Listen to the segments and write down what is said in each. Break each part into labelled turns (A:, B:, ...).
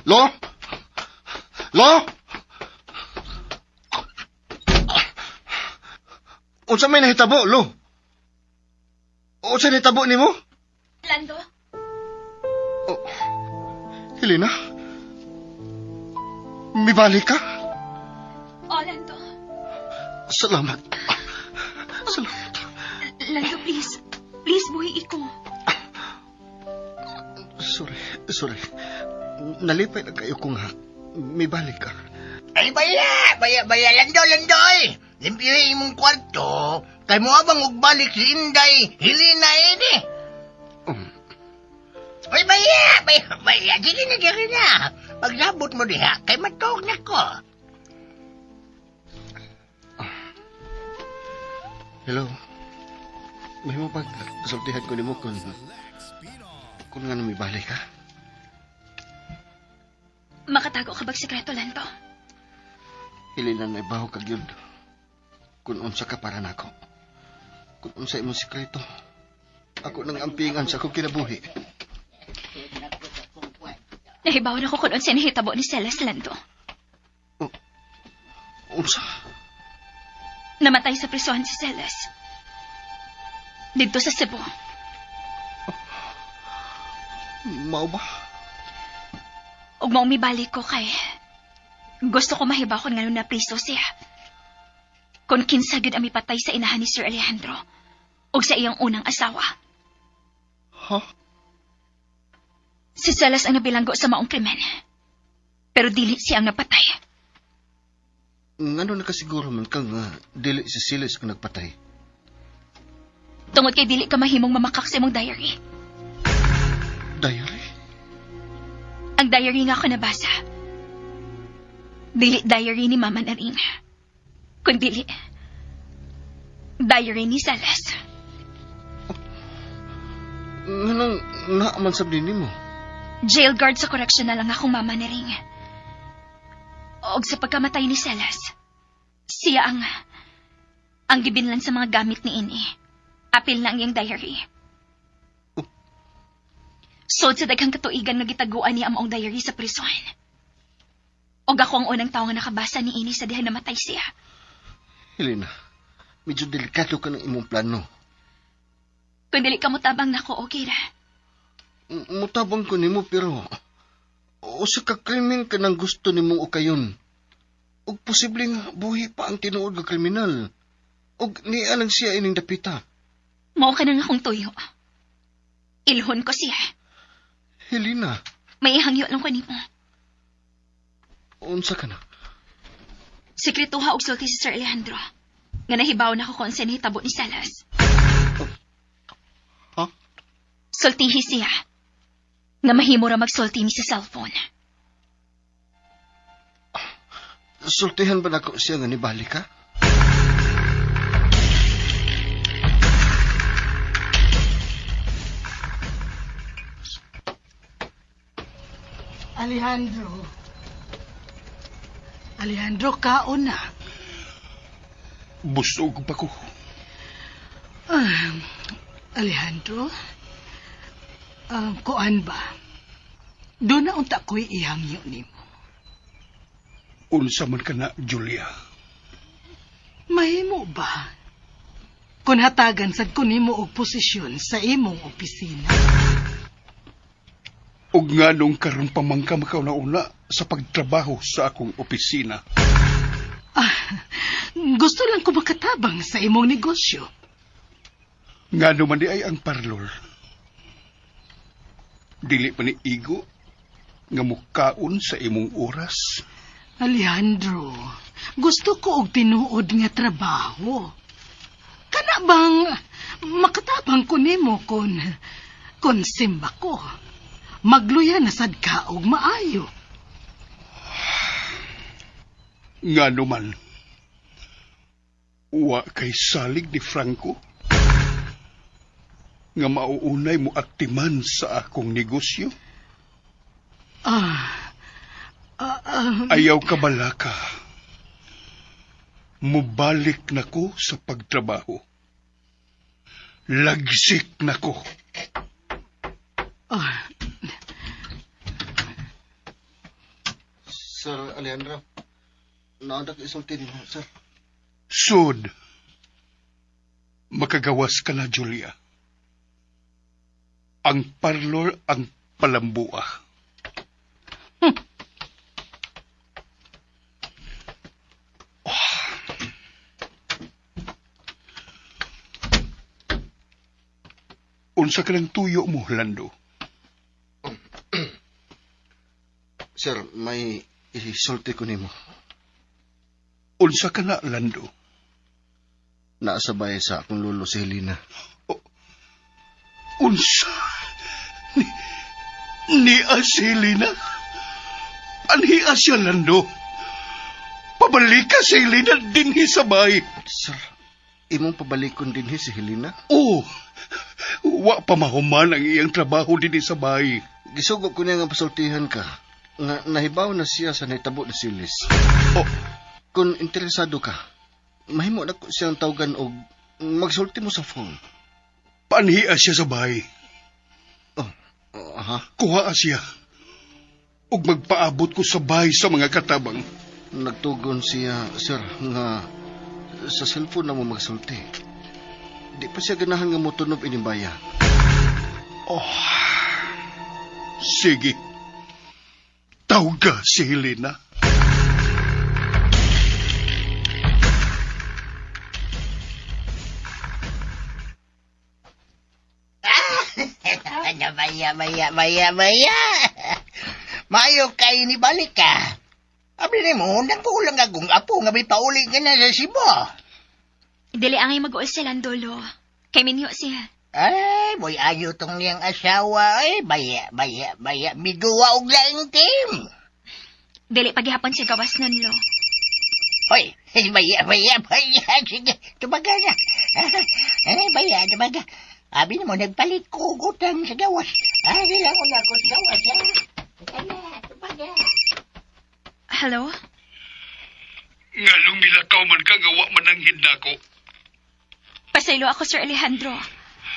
A: Lo? Lo? Unsa may nahitabo, Lo? Unsa nahitabo nimo?
B: Lando?
A: Oh, Helena? Mibalik ka?
B: Oh, Lando.
A: Salamat. Salamat.
B: Lando, please. Please, buhi ko.
A: Sorry, sorry. Nalipay na kayo ko nga. Mibalik ka.
C: Ay, baya! Baya, baya! Lando, lando, eh! Limpyo imong kwarto. Kay mo abang ugbalik si Inday, Helena ini. Ay, baya! Baya, baya! Sige na, sige na. Paglabot mo diha, kay matuog na ko.
A: Hello. May mo pag sultihan ko nimo kung nga mibalik ka.
B: Makatago ka bag sekreto, Lando?
A: Helena, naibaho ka gyud. Kung unsa ka para nako. Kung unsa imong sekreto. Ako nang ampingan sa akong kinabuhi.
B: Nahibaw na ko kung unsa nahitabo ni Celeste, Lando.
A: Unsa?
B: Namatay sa prisuhan si Celeste. Dito sa Cebu.
A: Mao ba?
B: Ug mao mibalik ko kay gusto ko mahibaw kung ngano na priso siya. Kung kinsa gyud ang mipatay sa inahan ni Sir Alejandro ug sa iyang unang asawa.
A: Ha?
B: Si Celeste ang nabilanggo sa maong krimen. Pero dili siya ang napatay.
A: Ngano nakasiguro man kang dili si Siles ang nagpatay?
B: Tungod kay dili ka mahimong mamakak sa imong diary.
A: Diary?
B: Ang diary nga ako nabasa. Dili diary ni Mama Naring. Kundi diary ni Celeste.
A: Nganong nga man sab nimo?
B: Jail guard sa correctional ang akong mama Naring. Og sa pagkamatay ni Celeste, siya ang gibinlan sa mga gamit ni ini. Apil na ang iyang diary. Sod sa daghang katuigan nga gitaguan niya ang maong diary sa prison. Og ako ang unang tao nga nakabasa ni ini sa diha namatay siya.
A: Helena, medyo delikado ka ng imong plano.
B: Kung dili ka motabang nako, okay ra.
A: Mutabang ko nimo pero usa ka krimen ka nang gusto nimong ukayon. Ug posibleng buhi pa ang tinuod nga kriminal. Ug niya lang siya ining dapita.
B: Mao ka nang akong tuyo. Ilhon ko siya.
A: Helena,
B: May ihangyo lang ko nimo.
A: Unsa ka na?
B: Sekretuha og sulti si Sir Alejandro. Nga nahibaw na ko kung unsa nahitabo ni Salas.
A: Ha?
B: Sultihi siya. Nga mahimo ra magsulti ni sa cellphone.
A: Sultihan ba nako siya nga nibalik ka?
D: Alejandro. Alejandro, kaon na.
E: Busog pa ko.
D: Ah, Alejandro, kuan ba? Doon na unta ko'y ihangyo nimo.
E: Unsa man ka na, Julia?
D: Mahimo ba? Kung hatagan sad ko nimo og posisyon sa imong opisina.
E: Og nganong karon pa man ka makauna-una sa pagtrabaho sa akong opisina?
D: Ah, gusto lang ko makatabang sa imong negosyo.
E: Ngano man di ay ang parlor. Dili pa ni Igo nga mukaon sa imong oras.
D: Alejandro, gusto ko og tinuod nga trabaho. Kana bang makatabang ko nimo kun simba ko? Magluya na sad ka og maayo.
E: Ngano man, wa kay salig ni Franco nga mauunay mo aktiman sa akong negosyo? Ayaw ka balaka. Mubalik na ko sa pagtrabaho. Lagsik na ko.
A: Sir Alejandro, naandak isulti nimo, sir.
E: Sud. Makagawas ka na, Julia. Ang parlor ang palambua. Unsa ka lang tuyo mo, Lando?
A: Sir, may isulti ko nimo.
E: Unsa ka na, Lando?
A: Naasabay sa akong lolo si Helena.
E: Unsa? Ni si Helena? Anhi siya, Lando? Pabalik ka si Helena dinhi sa bay.
A: Sir, imong pabalikon dinhi si Helena?
E: Oh, wa pa mahuman ang iyang trabaho dinhi sa bay.
A: Gisugo ko niya nga pasultihan ka. Nga nahibaw na siya sa nahitabo ni Silis.
E: Oh.
A: Kung interesado ka, mahimo na ko siyang tawagan og magsulti mo sa phone.
E: Panhiya siya sa bay.
A: Oh, oh, aha.
E: Kuha siya. Ug magpaabot ko sa bay sa mga katabang.
A: Nagtugon siya, sir, nga sa cellphone na mo magsulti. Di pa siya ganahan nga motunob ining baya.
E: Oh. Sige. Tawga si Helena.
C: Ano, baya, baya, baya, baya. Mayo kay ni balik ka. Abi ni mo, nagkulang akong apo nga may pauli ka na sa Cebu.
B: Dili angay mag-uol si Landolo. Kay minyo siya.
C: Ay, boy, ayo tong niyang asawa. Ay, baya, baya, baya. Miduwa og laing team.
B: Dili paghihapon siya gawas nun, lo.
C: Hoy, baya, baya, baya. Sige, tumaga na. Ay, baya, tumaga. Abi mo, nagpalit ko utang sa gawas. Ay, lang una ko sa gawas, ha? Tumaga, tumaga.
B: Hello?
E: Ngalong milakaw man ka nga wa man ang hindako.
B: Pasaylo ako, Sir Alejandro.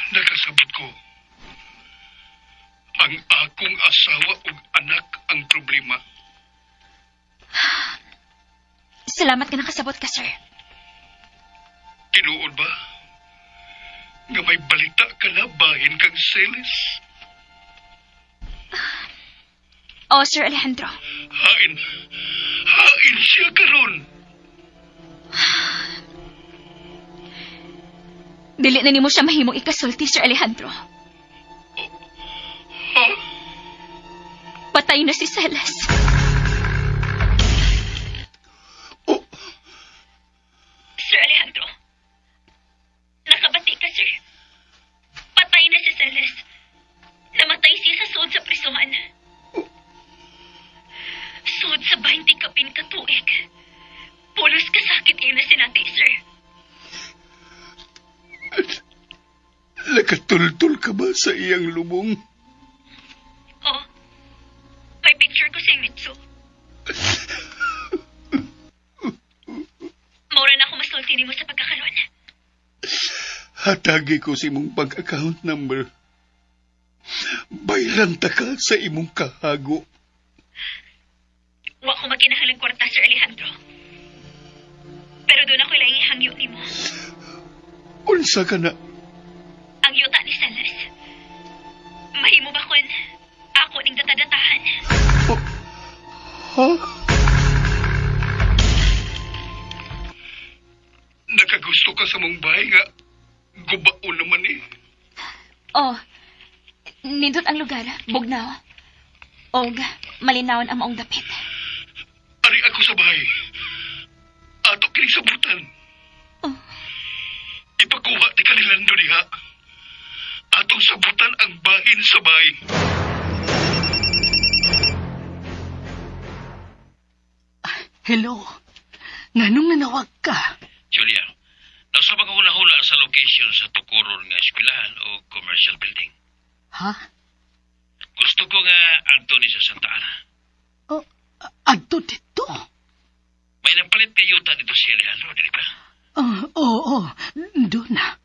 E: Nakasabot ko. Ang akong asawa ug anak ang problema.
B: Salamat nga nakasabot ka, sir.
E: Tinuod ba? Nga may balita ka na bahin kang Celis?
B: Oh, Sir Alejandro.
E: Hain. Hain siya karon.
B: Dili na nimo siya mahimong ikasulti, Sir Alejandro.
E: Ha?
B: Patay na si Celes.
E: Oh,
B: Sir Alejandro. Nakabati ka, sir. Patay na si Celes. Namatay siya sa suod sa prisuhan. Suod sa 20 kapin katuig. Pulos kasakit ina sinati, sir.
E: Nakatultul ka ba sa iyang lubong?
B: Oh, may picture ko sa Mitsu. Maura na ako masulti nimo sa pagkakaroon.
E: Hatagi ko sa imong bank account number. Bayran ta ka sa imong kahago.
B: Wa ko makinahanglang kwarta, Sir Alejandro. Pero doon ako ilang ihangyo nimo.
E: Unsa ka na?
B: Ang yuta ni Celes. Mahimo ba kun ako ning datadatahan?
E: Oh, ha? Nakagusto ka sa mong bahay nga gubao naman eh.
B: Oh, nindot ang lugar, bugnaw. Og malinawon ang maong dapit.
E: Ari ako sa bahay. Ato kini sabutan.
B: Oh.
E: Ipakuha ti kanilando diha. Atong sabutan ang bahin sa bahay.
D: Hello. Nganong nanawag ka?
F: Julia, nasa pag-hula-hula sa location sa Tukuron nga eskwelahan o commercial building.
D: Ha?
F: Gusto ko nga adto ni sa Santa Ana.
D: Oh, adto dito?
F: May napalit kay yuta dito si Alejandro, dili ba?
D: Oh, oo, doon na.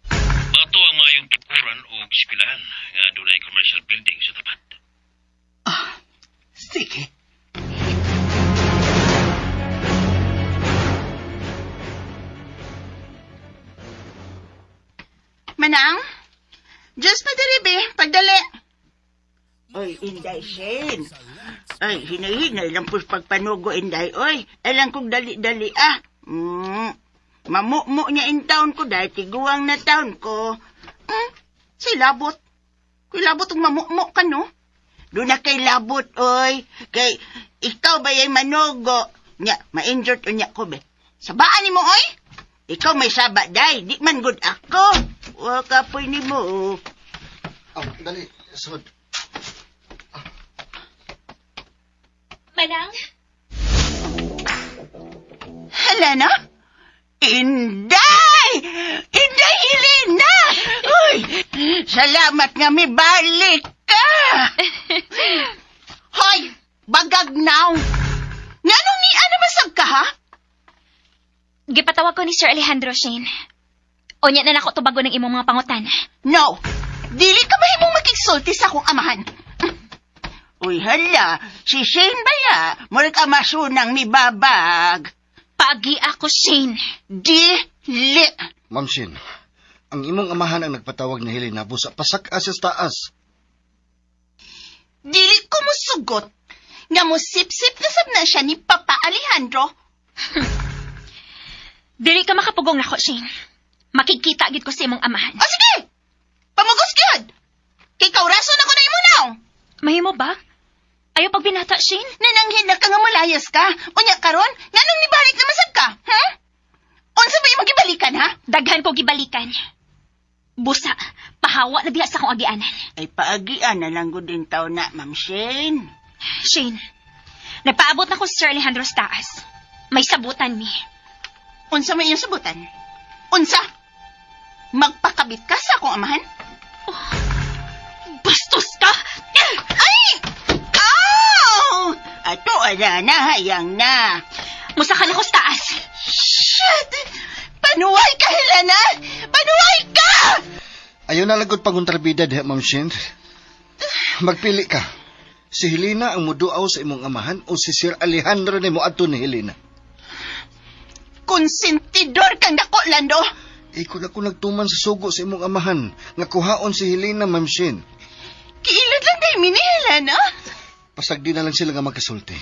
F: Ato ang maayong tukuran o eskwelahan nga dunay commercial building sa tapat.
D: Ah, sige.
G: Manang? Diyos pa diri, be. Pagdali.
C: Oy, Inday Shane. Ay, hinay-hinay lang po pagpanugo, Inday. Oy, alam kong dali-dali ah. Mamu-mu niya in town ko dahil tiguang na town ko.
G: Si labot. Kuy labot og mamu-mu ka, no?
C: Doon na kay labot, oy. Kay, ikaw ba yung manugo? Nya, ma-injured unya ko be.
G: Sabaan nimo, oy.
C: Ikaw may saba, day. Di man good ako. Wa kapoy ni mo.
A: Oh, dali, sod.
B: Manang?
G: Helena?
C: Inday! Inday Helena! Uy, salamat nga may balik ka!
G: Hoy! Bagag now! Nganong ni ano basag ka, ha?
B: Gipatawag ko ni Sir Alejandro, Shane. Unya na nako tubago ng imong mga pangutan.
G: No! Dili ka ba himong makigsulti sa akong amahan?
C: Uy, hala, si Shane ba ya? Murag amasunang mi babag.
B: Paagi ako, Shane.
G: Dili!
A: Ma'am Shin, ang imong amahan ang nagpatawag ni Helena busa pasak sa taas.
G: Dili ko musugot nga musipsip na sab na siya ni Papa Alejandro.
B: Dili ka makapugong nako, Shane. Makikita gid ko sa imong amahan.
G: O sige! Pamugos gyud! Kay kaurason ako na imo now!
B: Mahimo ba? Ayaw pagbinata, Shane.
G: Nananghid na ka nga mulayas ka. Unya karon, nganong nibalik na masab ka? Ha? Unsa ba imong gibalikan ha?
B: Daghan ko gibalikan. Busa, pahawa na diha sa akong agianan.
C: Ay, paagian na lang gud din taon na, Ma'am Shane.
B: Shane, nagpaabot na ko sa Sir Alejandro sa taas. May sabutan mi.
G: Unsa may iyong sabutan? Unsa? Magpakabit ka sa akong amahan?
B: Bastos ka!
G: Ay! Ow!
C: Ato, ala na, hayang na.
B: Musa ka na ko sa taas.
G: Shit! Panuway ka, Helena! Panuway ka!
A: Ayaw na lagod paguntrabida diha, Ma'am Shin. Magpili ka. Si Helena ang muduaw sa imong amahan o si Sir Alejandro ni moadto ni Helena.
G: Konsentidor kang dako, Lando!
A: Ikaw na ko nagtuman sa sugo sa imong amahan nga kuhaon si Helena, Ma'am Shin.
G: Kiilad lang dahil mi ni Helena.
A: Pasagdi na lang sila nga magkasulti.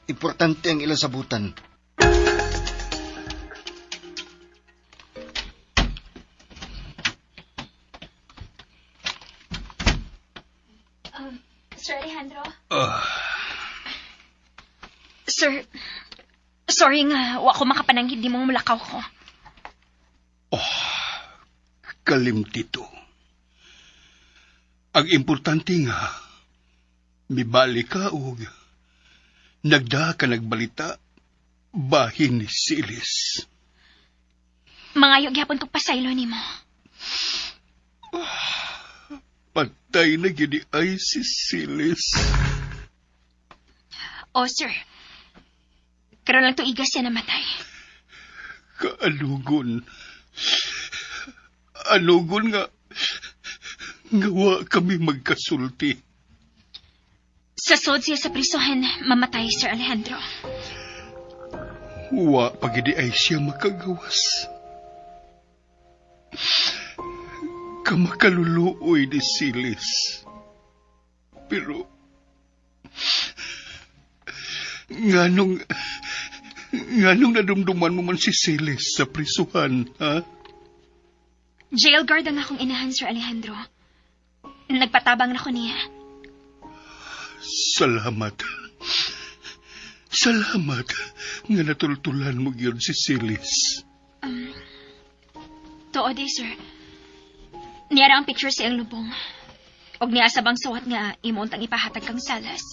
A: Importante ang ilang sabutan.
B: Sir Alejandro?
E: Ah,
B: Sir, sorry nga, wa ko makapananghid di mong mulakaw ko.
E: Kalimtito. Ang importante nga, mibalik ka og nagda ka nagbalita, bahin ni Silis.
B: Mangayo gyapon kog pasaylo nimo.
E: Patay na gini ay si Silis.
B: Oh, sir. Karon lang tuiga siya namatay.
E: Kaalugon. Alugon nga, ngawa kami magkasulti.
B: Sa sod siya sa prisuhan, mamatay, Sir Alejandro.
E: Wa pagidi ay siya makagawas. Kamakaluluoy ni Silis. Pero, nganong, nganong nadumduman mo man si Silis sa prisuhan, ha?
B: Jail guard ang akong inahan, Sir Alejandro. Nagpatabang na ko niya.
E: Salamat. Salamat nga natultulan mo gyud si Silis.
B: Tuod eh, sir. Niyara ang picture sa iyang lubong. Og niya sa bang suwat nga imo untang ipahatag kang salas.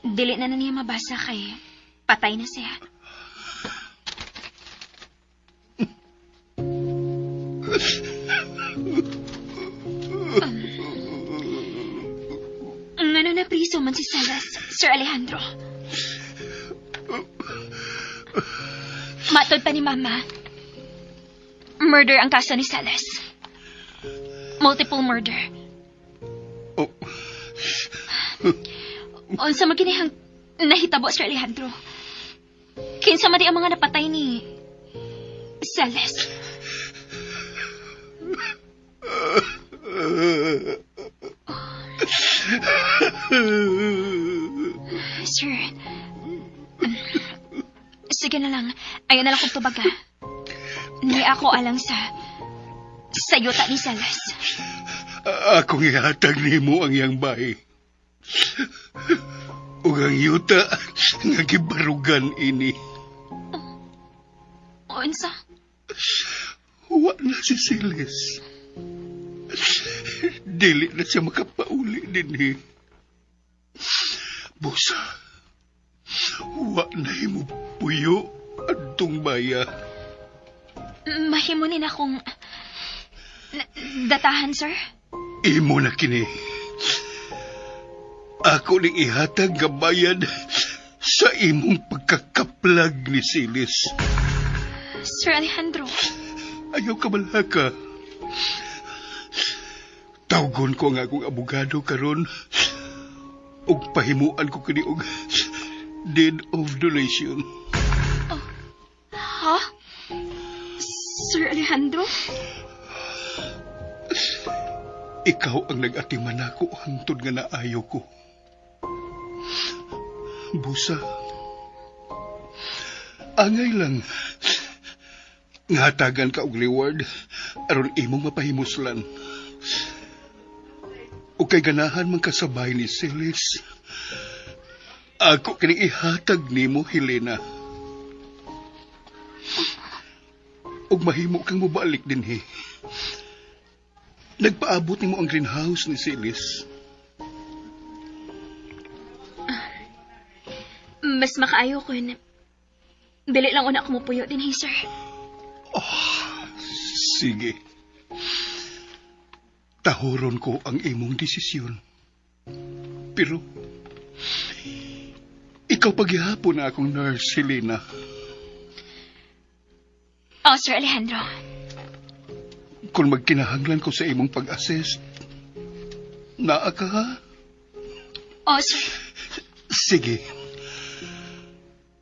B: Dili na na niya mabasa kay patay na siya. Ngano na priso man si Salas, Sir Alejandro. Matod pa ni Mama. Murder ang kaso ni Salas. Multiple murder.
E: Oh,
B: Unsa maginihang nahitabo, Sir Alejandro. Kinsa man di ang mga napatay ni Salas. Sir, sige na lang. Ayaw na lang kong tubaga. Ni ako alang sa yuta ni Celes.
E: Akong ihatag nimo ang iyang bahay. Ug ang yuta nga gibarugan ini.
B: Unsa?
E: Wa na si Silis. Dili na siya makapauli dinhi. Busa, wa na himo puyo adtong baya.
B: Mahimo ni na akong datahan, sir?
E: Imo na kini. Ako ning ihatag nga bayad sa imong pagkakaplag ni Silis.
B: Sir Alejandro.
E: Ayaw ka malaka. Tawgon ko ang akong abogado karon ug pahimuan ko kini og deed of donation.
B: Ha? Sir Alejandro?
E: Ikaw ang nag-atiman nako hangtod nga naayo ko. Busa, angay lang. Ngatagan ka og reward aron imong mapahimuslan. O kay ganahan man kasabay ni Celis. Ako kini ihatag nimo, Helena. Ug mahimo kang mobalik dinhi. Nagpaabot nimo ang greenhouse ni Celis.
B: Mas makaayo ko na dili lang una ako mupuyo din, sir.
E: Sige. Tahuron ko ang imong desisyon. Pero, ikaw paghihapon na akong nurse, Helena.
B: Oh, Sir Alejandro.
E: Kung magkinahanglan ko sa imong pag-assist, naa ka ha?
B: Oh, sir.
E: Sige.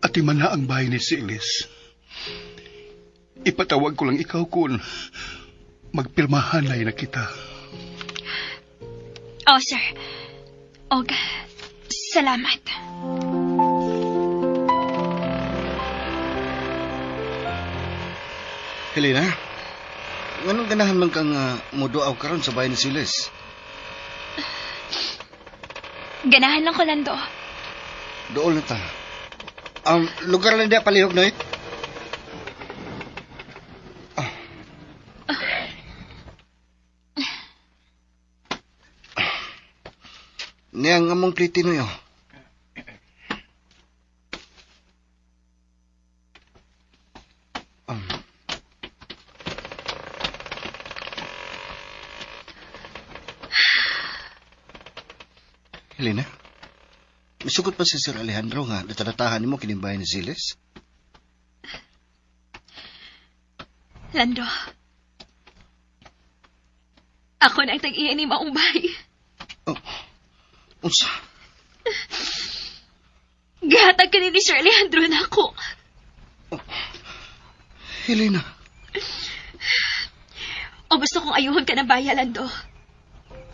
E: Atiman na ang bahay ni Silis. Ipatawag ko lang ikaw kung magpirmahanay na kita.
B: Oh, sir. Og, salamat.
A: Helena, nganong ganahan man kang muduaw karon sa bahay ni Siles?
B: Ganahan lang ko, Lando.
A: Dool na ta. Ang lugar lang diya palihog, Noy. Ah. Niyang among pliti, Noy, oh. Helena, misugot pa si Sir Alejandro nga natatatahan nimo kining bahay ni Siles?
B: Lando, ako na ang tag-iya ni maong bahay.
A: Oh, unsa?
B: Gihatag ka ni Sir Alejandro na ako.
A: Oh, Helena.
B: O gusto kong ayuhon ka ng baya, Lando.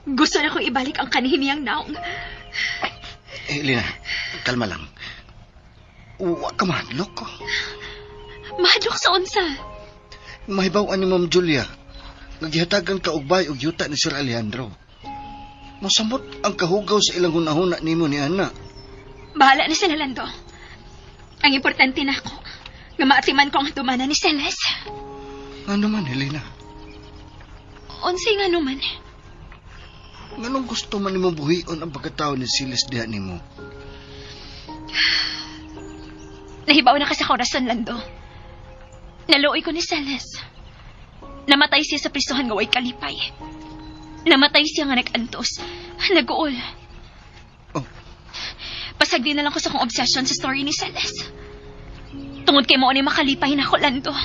B: Gusto na kong ibalik ang kanihimiyang naong.
A: Helena, kalma lang. Wa ka mahadlok.
B: Mahadlok sa unsa?
A: Mahibaw-an ni Ma'am Julia. Nagihatagan ka og bay og yuta ni Sir Alejandro. Masamot ang kahugaw sa ilang hunahuna nimo ni Ana.
B: Bahala na sila, Lando. Ang importante na ako, nga maatiman ko ang dumana ni Celes.
A: Ano man, Helena?
B: Unsay nga naman?
A: Nganong gusto man nimo buhion ang pagkatao ni Siles diha nimo?
B: Nahibaw na kasi ako rason, Lando. Naluoy ko ni Celes. Namatay siya sa prisuhan nga way kalipay. Namatay siya nga nag-antos. Nag-uol.
A: Oh.
B: Pasagdi na lang ko sa kong obsession sa story ni Celes. Tungod kay mo ni makalipay na ako, Lando.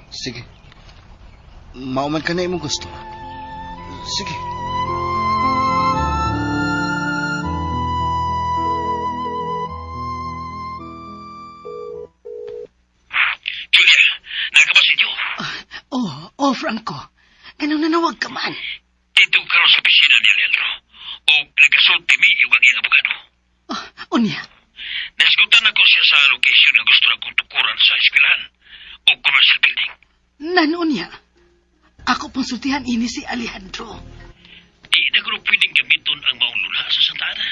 A: Sige. Mauman ka na imong gusto. Sige.
F: Julia, nakabasin niyo.
D: Oh, Franco. Ganun nanawag ka man.
F: Dito karon sa O nagasulti mi ug ang iyang abogado.
D: Oh, unya.
F: Nasgutan ako siya sa location nga gusto na kong tukuran sa eskwelahan o commercial building.
D: Nan unya. Ako pong sultihan ini si Alejandro.
F: Di na ko pwedeng gamiton ang maong lula sa Santa Ana.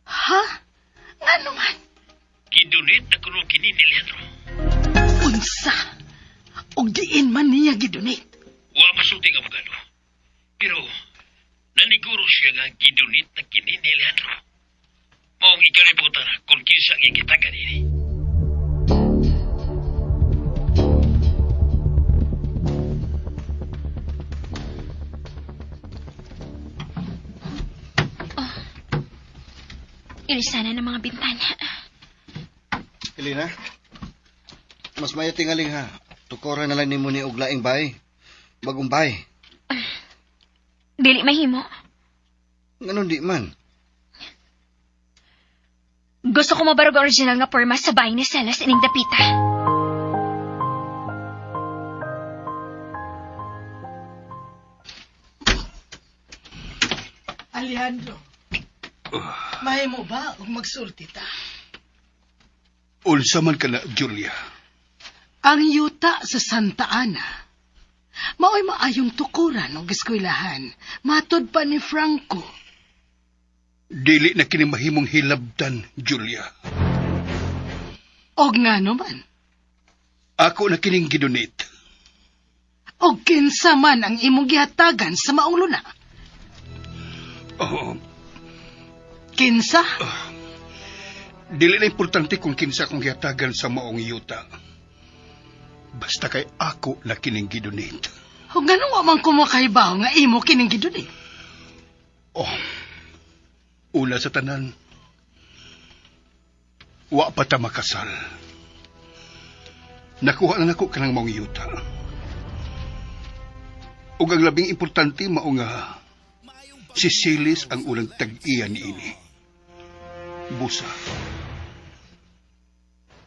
D: Ha? Ngano man?
F: Gidonate na kuno kini ni Alejandro.
D: Unsa? Og diin man niya gidonate.
F: Wa masulti ang abogado. Pero naniguro siya nga gidonate na kini ni Alejandro. Maong ikaw na putana kung kinsa ang gitagan ini.
B: Ilisana ng mga bintana.
A: Elena, mas mayo tingaling ha. Tukoran na lang nimo ni og laing bay. Bagong bay.
B: Dili mahimo.
A: Nganon di man.
B: Gusto ko mabarog ang original nga porma sa bahay ni Celes ining dapita.
D: Alejandro, mahimo ba og magsulti ta?
E: Unsa man ka na, Julia.
D: Ang yuta sa Santa Ana, mao'y maayong tukuran og eskwelahan, matod pa ni Franco.
E: Dili na kini mahimong hilabdan, Julia.
D: Og ngano man,
E: Ako na kining gidonate.
D: og kinsa man ang imong gihatagan sa maong luna.
E: Oh,
D: Kinsa?
E: dili na importante kung kinsa akong gihatagan sa maong yuta. Basta kay ako na kining gidonate.
D: Og ngano wa man ko makahibaw nga imo kining gidonate?
E: Oh, una sa tanan, wa pa ta makasal. Nakuha na nako kanang maong yuta. Ug ang labing importante mao nga si Silis ang unang tag-iya niini. Busa.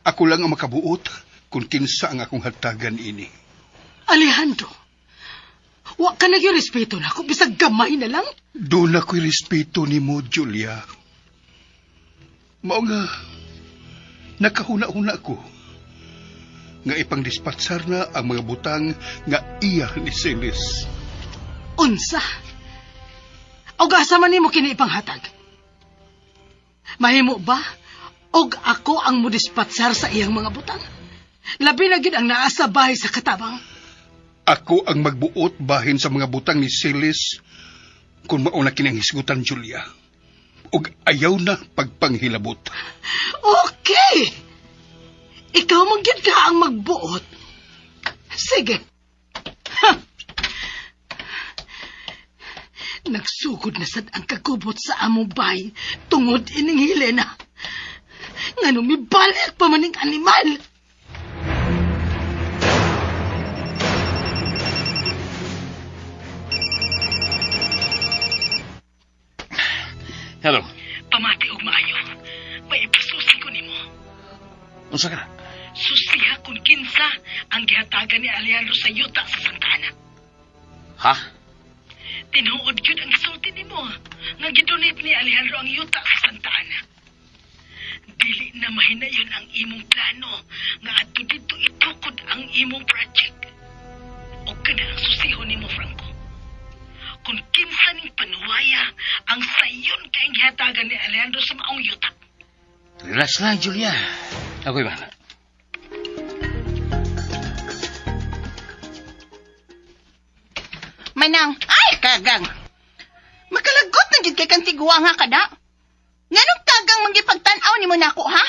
E: Ako lang ang makabuot kung kinsa ang akong hatagan ini.
D: Alejandro, wa ka nagyo respeto nako bisag gamay na lang.
E: Doon ako'y respeto ni mo, Julia. Mao nga, nakahuna-huna ko nga ipangdispatsar na ang mga butang nga iya ni Celis.
D: Unsa? Og asa man nimo kini ipanghatag? Mahimo ba? Og ako ang modispatsar sa iyang mga butang? Labi na gid ang naa sa bahay sa katabang.
E: Ako ang magbuot bahin sa mga butang ni Celis kung mao na kini ang hisgutan, Julia. Og ayaw na pagpanghilabot.
D: Okay! Ikaw man gyud ka ang magbuot. Sige. Ha! Nagsugod na sad ang kagubot sa among bahay tungod ining Helena. Ngano mibalik pa maning animal.
F: Hello.
D: Pamati og maayo. May ipasusi ko nimo.
F: Unsa ka?
D: Susiha kung kinsa ang gihatagan ni Alejandro sa yuta sa Santa Ana.
F: Ha?
D: Tinuod gyud ang gisulti nimo nga gidonate ni Alejandro ang yuta sa Santa Ana. Dili na mahinayon ang imong plano nga adto didto itukod ang imong project. Og kana ang susihon nimo, Franco. Kung kinsa ning panuwaya ang sayon kay gihatagan ni Alejandro sa maong yuta.
F: Relax lang, Julia. Ako'y bahala.
G: Manang, ay kagang. Makalagot na gid kay kang tiguang nga kada. Nganong tagang manggipagtan-aw nimo nako ha?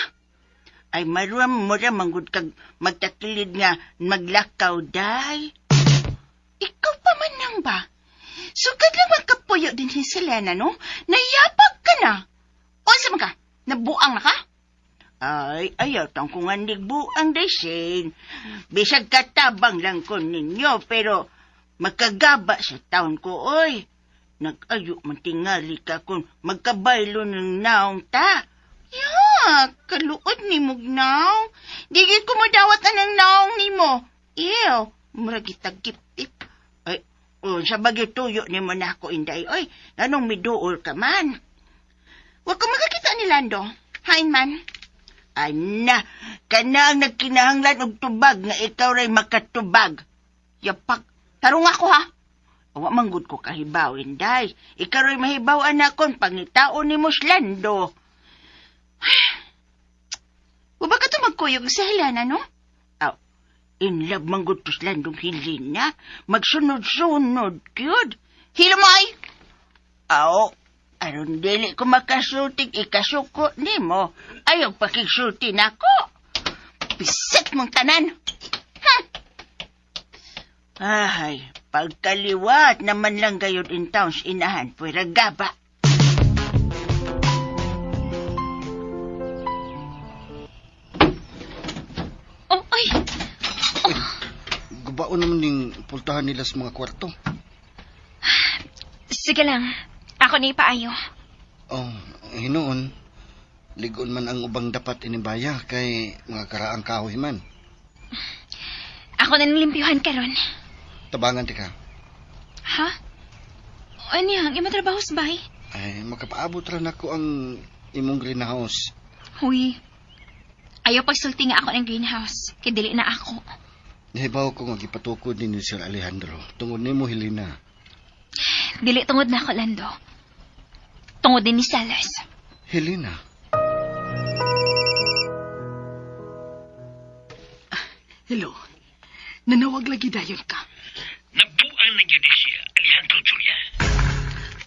C: Ay, maruam mo ra manggod kag magtakilid nga maglakaw, day.
G: Ikaw pa man nang ba? Sugad lang magkapuyo din si Selena, no? Nayapag ka na. Unsa man ka? Nabuang na ka?
C: Ay, ayaw tang kung buang day, Shane. Bisag katabang lang ko ninyo, pero magkagaba sa taon ko, oy. Nag-ayo man tingali ka kung magkabaylo ng naong ta.
G: Ya, kaluod ni mo naong. Di gyud ko modawat anang naong nimo. Ew, murag gitagip-tip.
C: Ay,
G: O, sa bagyo tuyo ni mo na ako, Inday. Oy, anong miduol ka man? Huwag ko makakita ni Lando. Hain man. Ana, kana ang nagkinahanglan og tubag nga ikaw ray makatubag. Yapak, tarong ako ha. Wa man gud ko kahibaw, Inday. Ikaw ray mahibaw anak kon pangitaon ni mo si Lando. Wa ba ka to magkuyog sa Helena, no? Aw, in love man gud to si Landong Helena. Magsunod-sunod, gyud. Hilo mo ay! Aw, aron dili ko makasultig ikasuko nimo. Ayaw pakigsulti nako. Pisit mong tanan. Ha? Ay, pagkaliwat naman lang gayud in towns inahan, pwera gaba.
B: Oh, ay!
A: Gubaon naman ning pultahan nila sa mga kwarto.
B: Sige lang. Ako na ipaayo.
A: Oh, hinuon. Ligon man ang ubang dapat inibaya kay mga karaang kahoy man.
B: Ako na nilimpyuhan karon.
A: Tabangan ti ka.
B: Ha? Ano yang imo trabaho sa bahay?
A: Ay, makapaabot ra nako ang imong greenhouse.
B: Huy. Ayaw pagsulti nga ako ng greenhouse. Kay dili na ako.
A: Nahibaw ko nga gipatukod ni Sir Alejandro. Tungod nimo Helena.
B: Dili tungod na ako, Lando. Tungod din ni Salas.
A: Helena.
D: Hello. Nanawag lagi dayon ka.
F: Nabuang na gyud ni siya, Alejandro Julia.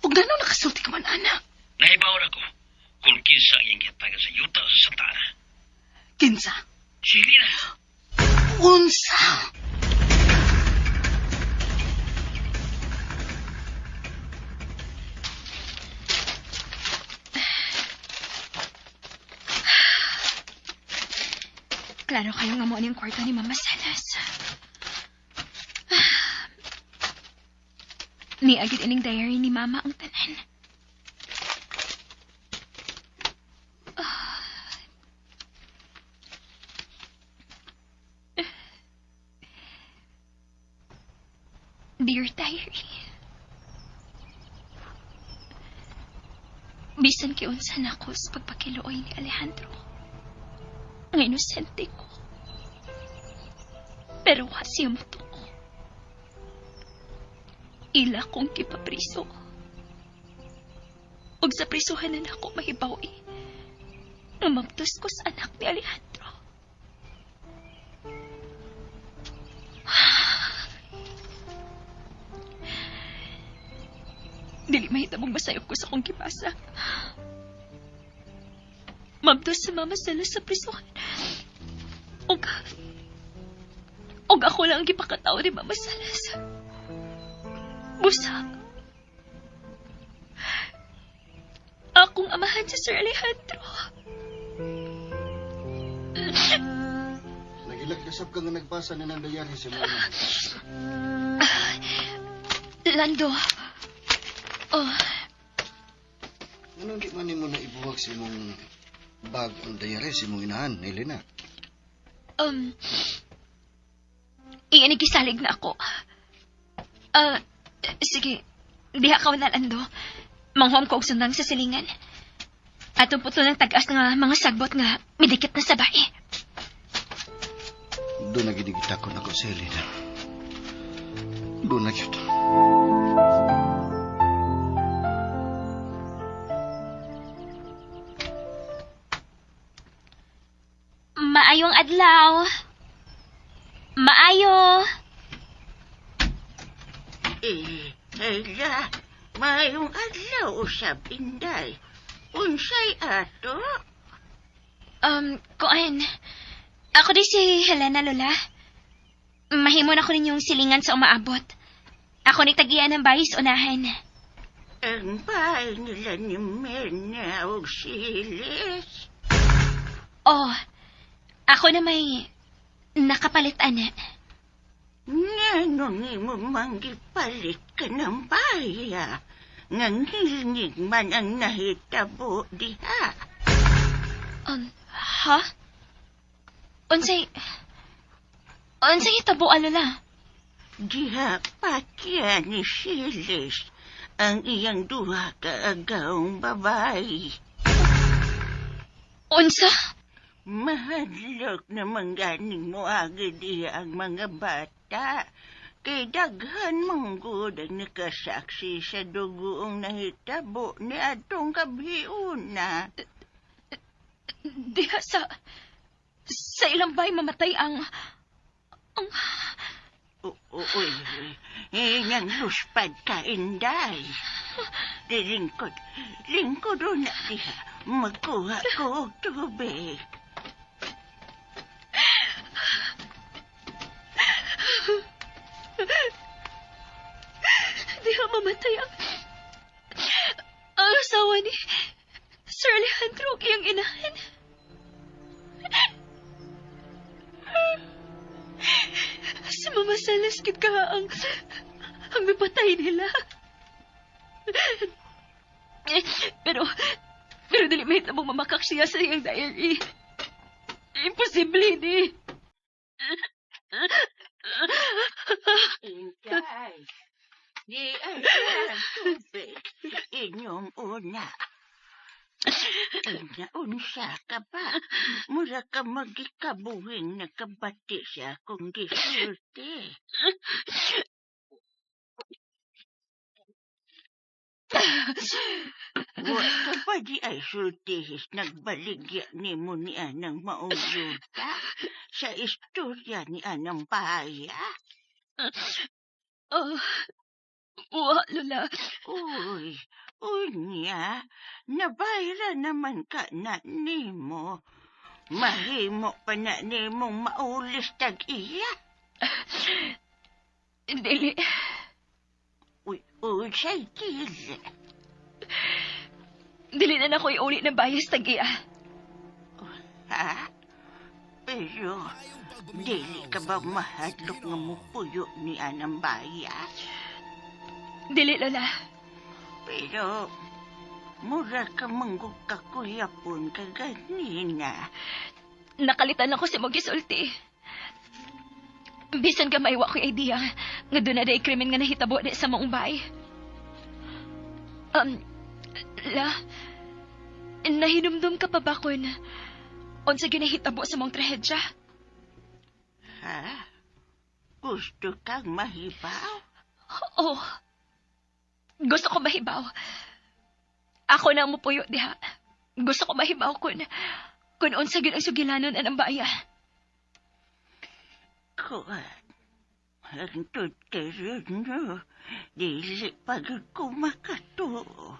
D: Ug ngano nakasulti ka man, anak?
F: Nahibaw na ko kung kinsa ang iyang gihatagan sa yuta sa Santa Ana.
D: Kinsa?
F: Si Helena.
D: Unsa?
B: Klaro kayo nga mo ang kwarto ni Mama Salas. Niagid ining diary ni Mama ang tanan. Dear Diary, bisan kiunsa na ako sa pagpakiluoy ni Alejandro. Nga inosente ko. Pero wa siya motuo. Ila kong kipapriso. Ug sa prisuhan na nako mahibaw eh. Nga mabtos ko sa anak ni Alejandro. Dili mahitabong masayop ko sa akong gibasa. Mabdos sa mama sala sa prisuhan. Og, og ako lang ang gipakatao ni Mama Salas. Busa. Akong amahan si Sir Alejandro.
A: Nagilak kasab ka nga nagbasa ni ng diary si mama.
B: Lando. Oh,
A: Anong di man nimo na ibuwag sa imong bag ang diary sa imong inahan, Helena?
B: um, iyan na ako. Ah, sige, diha ka na, Lando. Manghom ko og sundang sa silingan. Atong puto ng tag-as nga mga sagbot nga midikit na sa bae.
A: Doon na ginigita ko nako si Helena. Doon na gyud.
B: Maayong adlaw. Maayo.
G: Eh, hala, mayong adlaw usab, Inday. Unsay ato?
B: Kuan. Ako di si Helena Lola. Mahimo na ko ninyong silingan sa umaabot. Ako ni tagian ng bayis unahan.
G: Ang bahay nila ni Mena og Silis.
B: Oh, ako na may nakapalit ana.
G: Ngano nimo manggipalit ka ng baya? Nga ngilngig man ang nahitabo diha.
B: Ha? Unsay hitabo, Lola?
G: Diha patya ni Silis ang iyang duha ka agawng babay.
B: Unsa?
G: Mahadlok naman ganing moagi diha ang mga bata. Kay daghan manggod ang nakasaksi sa dugoong nahitabo ni atong kabhiuna.
B: Diha sa ilang bay mamatay ang
G: Uy, nang luspad ka, Inday. Di lingkod, lingkod na diha. Magkuha ko og tubig.
B: Diha mamatay ang asawa ni Sir Alejandro ug iyang inahan. Si Mama Celes gid ka ang mipatay nila. Pero dili mahitabong mamakak siya sa iyang diary. Imposible ni.
G: Inday, di ay ang tubig. Inyong una. Naunsa ka pa. Mura ka magikabuhin nakabati siya kung gisulti. Wa ka pa di ay sultihis nagbaligya ni mo ni anang maong yuta sa istorya ni anang baya.
B: Oh, wa, Lola.
G: Uy, unya, nabayra naman ka na nimo. Mahimo pa na nimong maulis tag iya.
B: Dili.
G: Uy, uy, say dili.
B: Dili na nako iuli ng bias tag-iya.
G: Ha? Pero, dili ka ba mahadlok nga mupuyo ni anang baya?
B: Dili, Lola.
G: Pero, mura ka manggug kakuyapon kaganina.
B: Nakalitan ako sa magisulti. Bisan gamay wa ko'y idea nga doon na day krimen nga nahitabo di sa maong bay. La, nahinumdum ka pa ba kun unsa ginahitabo sa mong trahedya?
G: Ha? Gusto kang mahibaw?
B: Oo. Gusto ko mahibaw. Ako na ang mupuyo diha. Gusto ko mahibaw kun unsa gyud ang sugilanon anang baya.
G: Kuan, hangtod karon no, dili pagod ko makatuo.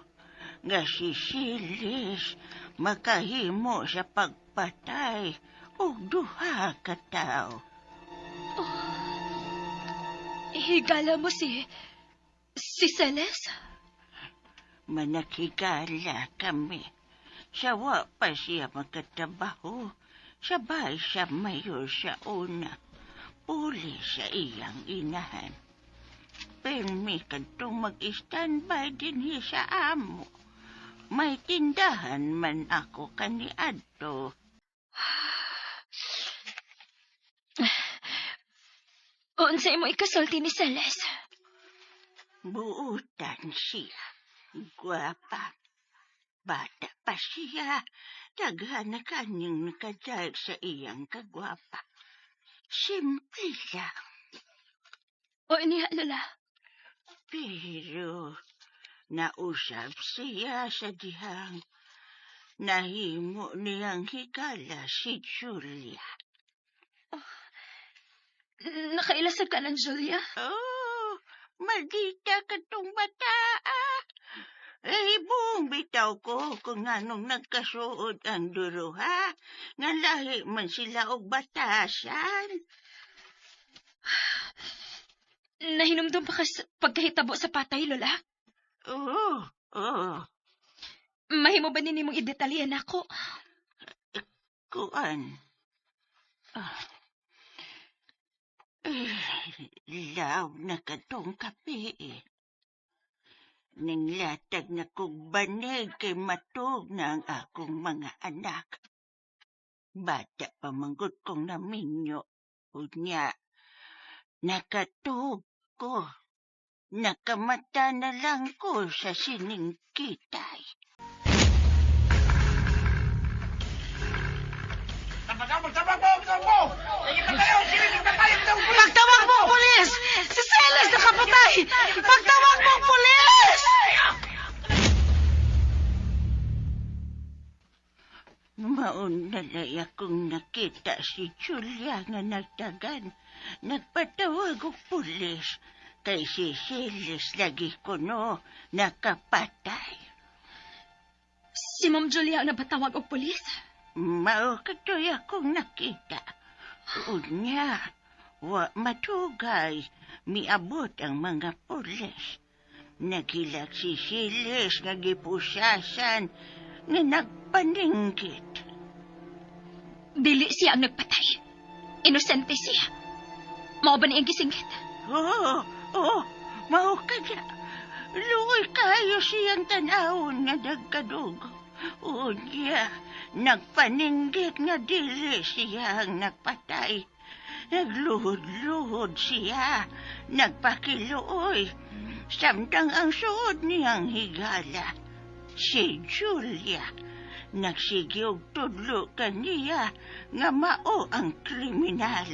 G: Nga si Silis makahimo sa pagpatay og duha ka tawo.
B: Higala mo si Celes?
G: Manakigala kami. Sa wa pa siya makatrabaho. Sabay siya mayor sa una. Puli sa iyang inahan. Permi kadtong mag-standby dinhi sa amo. May tindahan man ako kaniadto.
B: Unsay mo ikasulti ni Celes?
G: Buutan siya. Gwapa. Bata pa siya. Daghan na kanyang nakadayag sa iyang kagwapa. Simple lang.
B: O niya, Lola.
G: Pero nausap siya sa dihang nahimo niyang higala si Julia.
B: Nakailasag ka ng Julia?
G: Oh, maldita ka tong bata, ah. Eh, buong bitaw ko kung anong nagkasuod ang duruha. Nga lahi man sila og batasan.
B: Nahinumdum pa ka sa pagkahitabo sa patay, Lola?
G: Oo, oo.
B: Mahimo ba nini mong idetalyan ako?
G: Kuan. Ah. Eh, law na katong kape eh. Nanglatag na kog banig kay matug na ang akong mga anak. Bata pa manggut kong naminyo. Unya, nakatug ko. Nakamata na lang ko sa sining kitay.
D: Pagtawag mo, pulis! Si Celes nakapatay! Pagtawag mo, pulis!
G: Mauna na akong nakita si Julia nga nagtagan. Nagpatawag og pulis. Kay si Celes lagi kuno nakapatay.
B: Si Ma'am Julia ang napatawag og pulis.
G: Mao katoy akong nakita. Unya, wa matugay, miabot ang mga pulis. Naghilak si Siles nga gipusasan nga nagpaninggit.
B: Dili siya ang nagpatay. Inosente siya. Mao ba niyang gisinggit?
G: Oo, oo, mao ka na. Luoy kayo siyang tanawon nga nagkadugo. Unya, nagpaninggit nga dili siya ang nagpatay. Nagluhod-luhod siya, nagpakiluoy. Samtang ang suod niyang higala. Si Julia, nagsige og tudlo kaniya nga mao ang kriminal.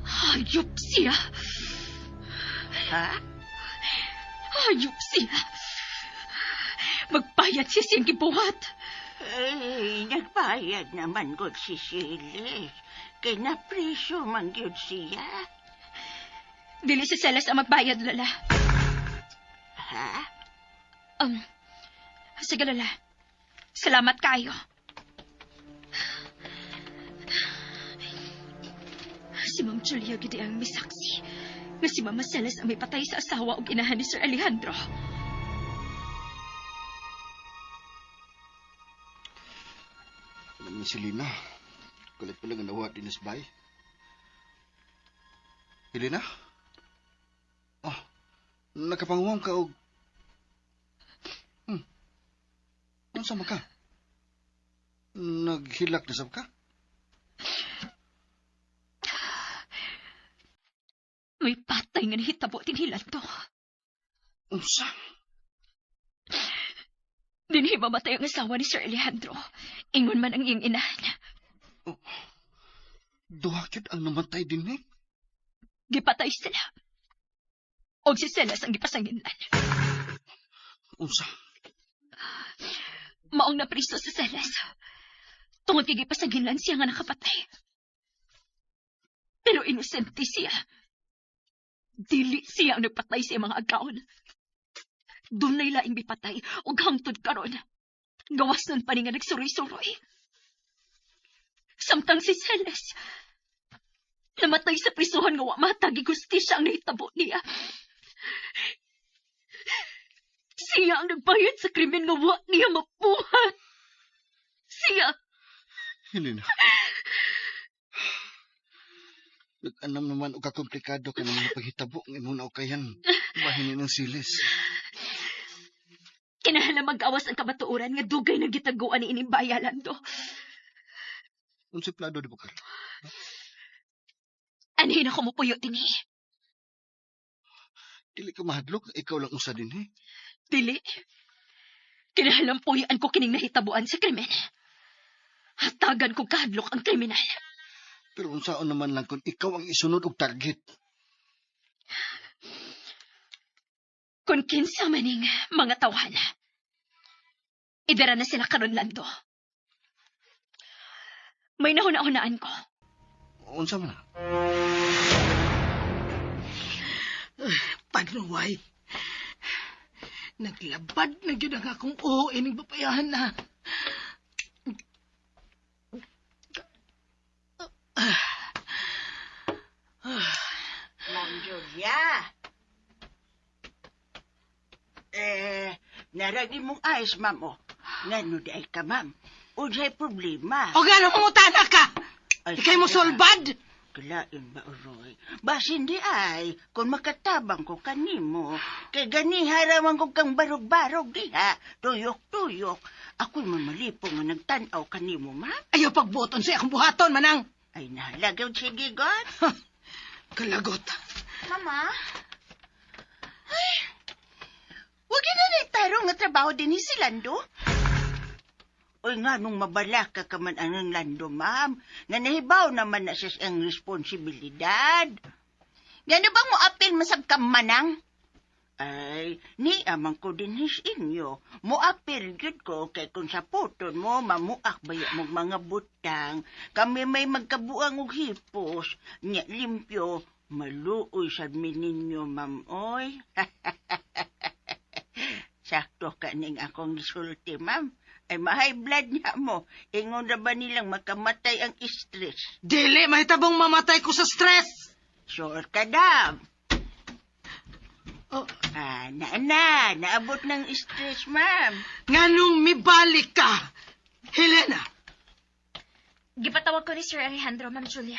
B: Hayop siya.
G: Ha?
B: Hayop siya. Magbayad siya siyang gibuhat.
G: Eh, nagbayad naman gud si Siles. Kay napriso man gyud siya.
B: Dili si Celes ang magbayad, Lola.
G: Ha?
B: Sige, Lola. Salamat kayo. Si Ma'am Julia gid ang misaksi nga si Mama Celes ang may patay sa asawa ug inahan ni Sir Alejandro.
A: Alam ni Selena, kulit pala nga nawa din bay. Helena? Oh, nakapanguwang ka og... Unsa man ka? Naghilak na sab ka?
B: May patay nga nahitabo dinhi Lando.
A: Unsa?
B: Dinhi mamatay ang asawa ni Sir Alejandro. Ingon man ang iyang inahan.
A: Oh, duha gyud ang namatay dinhi?
B: Gipatay sila. Og si Celes ang gipasanginlan.
A: Unsa?
B: Maong napriso sa Celes. Tungod kay gipasanginlan siya nga nakapatay. Pero inosente siya. Dili siya ang nagpatay sa iyang mga agkaon. Dunay laing mipatay og hangtod karon. Gawas nun pa ni nga nagsuroy-suroy. Samtang si Celes, namatay sa prisuhan nga wa matagi gustisya ang nahitabo niya. Siya ang nagbayad sa krimen nga wa niya mabuhat. Siya.
A: Helena. Nag-anam naman og kakomplikado ka ng mga paghitabo ng imong naukayan. Bahin ng silis.
B: Kinahanglan mag-awas ang kamatuoran nga dugay na gitaguan ni ining baya, Lando.
A: Unsay plano di ba ka?
B: Anhin ako mopuyo dinhi.
A: Dili ka mahadlok, ikaw lang usa dinhi.
B: Dili. Kinahanglan puyoan ko kining nahitabuan sa krimen. Hatagan ko kahadlok ang kriminal.
A: Pero unsaon naman lang kung ikaw ang isunod og target.
B: Kung kinsa maning mga tawhan, idara na sila karon, Lando. May nahuna-hunaan ko.
A: Unsa man na?
D: Panuway. Naglabad na gyud ang akong uho ining bapayahan na.
G: Ma'am Julia. Eh, naragi mong ayos, ma'am, oh. Ngano di ay ka, ma'am? Unsay problema?
D: O gano'ng mangutana ka?
G: Ay,
D: Ikay mo sulbad?
G: Kalain ba, Roy? Basin di ay, kung makatabang ko kanimo, kay ganiha raman ko kang barog-barog diha, tuyok-tuyok. Ako'y mamalipong nga nagtan-aw kanimo, ma'am.
D: Ayaw pagbuoton sa akong buhaton, manang.
G: Ay, nahalagaw, sige, God.
D: Kalagot.
G: Mama? Ay, wag yun na tarong nga trabaho din ni si Lando.
C: Oy, nga nung mabalaka ka man ang Lando, ma'am. Nga nahibaw naman na siya ang responsibilidad.
G: Gano bang mo apil masab ka manang?
C: Ay, ni amang ko din his inyo. Muapil gyud ko kay kung sa puton mo, mamuak baya mong mga butang. Kami may magkabuang og hipos. Nya limpyo, maluoy sad mi ninyo, ma'am, oy. Sakto ka ning akong gisulti, ma'am. Ay, ma-high blood niya mo. Ingon na ba nilang makamatay ang stress?
D: Dili, mahitabong mamatay ko sa stress.
C: Sure ka daw.
D: Oh,
C: Ah, na na, naabot ng stress, ma'am.
D: nganong mibalik ka, Helena.
B: Gipatawag ko ni Sir Alejandro, Ma'am Julia.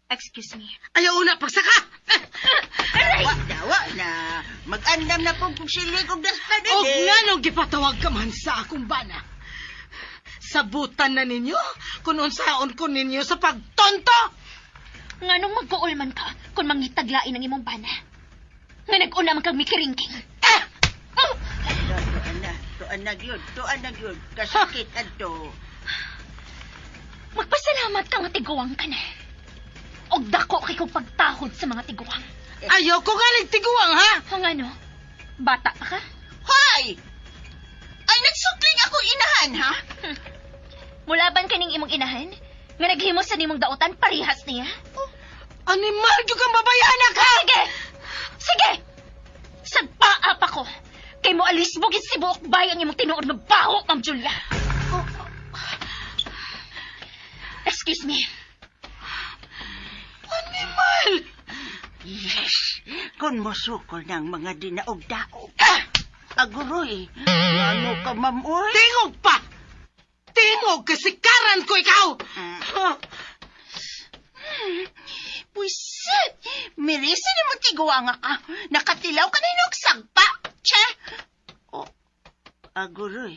B: Excuse me.
D: Ayaw una, pagsaka!
B: Aray!
C: Wa na, wa na. Mag-andam na po kung silig og dastan
D: Og nganong gipatawag ka man sa akong bana. Sabutan na ninyo kung unsaon ko ninyo sa pagtonto.
B: Nganong magkuol man ka kung mangitaglain ang imong bana? Nga nag-una man kag mikiringking.
D: Ah!
B: Oh!
C: Tuan na, tuan na gyud, tuan na gyud. Kasakit adto.
B: Magpasalamat ka nga tiguang ka na. Og dako kay kong pagtahod sa mga tiguang.
D: Ayaw ko nga nagtiguang, ha?
B: Kung ano, bata pa ka?
G: Hoy! Ay, nagsukling ako inahan, ha?
B: Mulaban ka ning imong inahan? Nga naghimo sa nimong dautan parihas niya?
D: Oh, Animal, gyud kang babayana ka!
B: Sige! Sige! Sagpaa pa ko! Kay mo alis bugid si buok bay ang imong tinuod nga baho, Ma'am Julia.
D: Oh,
B: Excuse me.
D: Animal!
C: Yes, kung mosukol ng mga dinaog-daog.
D: Ah!
C: Aguroy, ano ka, ma'am, oy?
D: Tingog pa! Tingog kasikaran ko ikaw! Ah,
G: Puisit! Mirisa na mo tiguanga ka. Nakatilaw ka na inog sagpa. Che!
C: Oh, aguroy,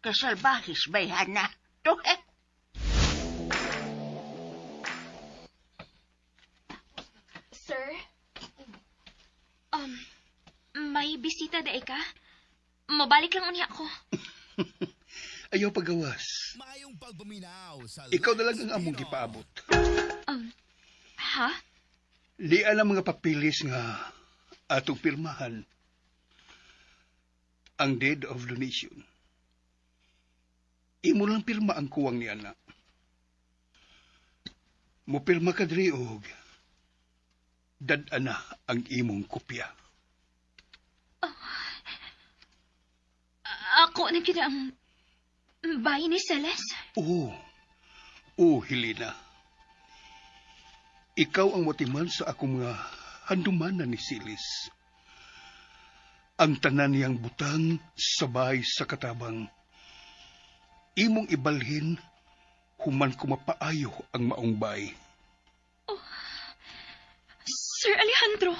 C: kasalbahis bayhana. To, eh.
B: Sir? May bisita dae ka? Mabalik lang unya ako.
E: Ayaw pagawas. Ikaw na lang ang among gipaabot.
B: Ha?
E: Lian ang mga papilis nga atong pirmahan. Ang deed of donation. Imo lang pirma ang kuwang ni anak. Mupirma ka diri og dad-ana ang imong kopya.
B: Ako na gyud ang bayi ni Celeste.
E: Oo. Oo, Helena. Ikaw ang motiman sa akong mga handumanan ni Silis. Ang tanan niyang butang sabay sa katabang. Imong ibalhin, human kumapaayo ang maong bay.
B: Sir Alejandro.